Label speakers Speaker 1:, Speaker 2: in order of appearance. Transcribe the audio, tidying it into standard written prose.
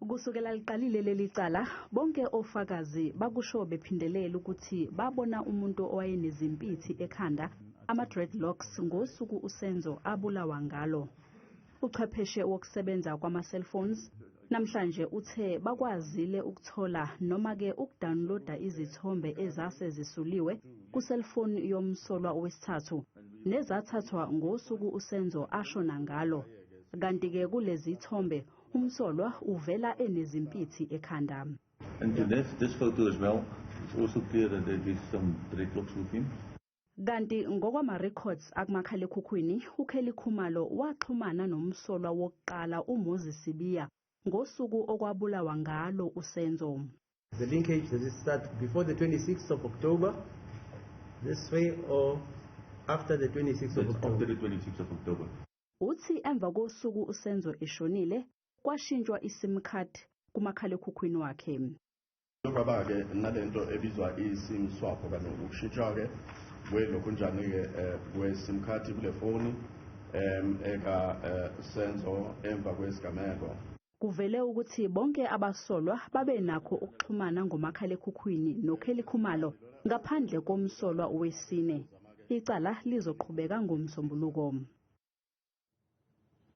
Speaker 1: Kusukela liqalile leli cala, bonke ofakazi bakusho bephindelela ukuthi babona umuntu owayenezimpithi ekhanda, ama-dreadlocks, ngosuku uSenzo abulawa ngalo. Uchwepheshe wokusebenza kwama-cellphones namhlanje uthe bakwazile ukuthola noma-ke ukudownloada izithombe ezase zisuliwe ku-cellphone yomsolwa wesithathu nezathathwa ngosuku uSenzo ashona ngalo. Kanti-ke kulezi thombe umsolwa uvela enezimpithi ekhanda.
Speaker 2: And to this photo as well, it's also clear that there is some dreadlocks with him.
Speaker 1: Kanti ngokwama-records akumakhalekhukhwini, uKelly Khumalo waxhumana nomsolwa wokuqala uMoses Sibiya ngosuku okwabulawa ngalo uSenzo.
Speaker 3: The linkage, does it start before the 26th of October this way or after the 26th of
Speaker 2: That's
Speaker 3: October?
Speaker 2: After the 26th of October.
Speaker 1: Uthi emva kosuku uSenzo eshonile kwashintshwa iSIM card kumakhalekhukhwini wakhe.
Speaker 4: Kwaba-ke nalento ebizwa i-SIM swap okanye ukushintshwa-ke kwelokhunjani-ke kwe-SIM card kule foni eka Senzo emva kwesigameko.
Speaker 1: Kuvele ukuthi bonke abasolwa babe nakho ukuxhumana ngomakhalekhukhwini noKelly Khumalo ngaphandle komsolwa wesine. Icala lizoqhubeka ngoMsombuluko.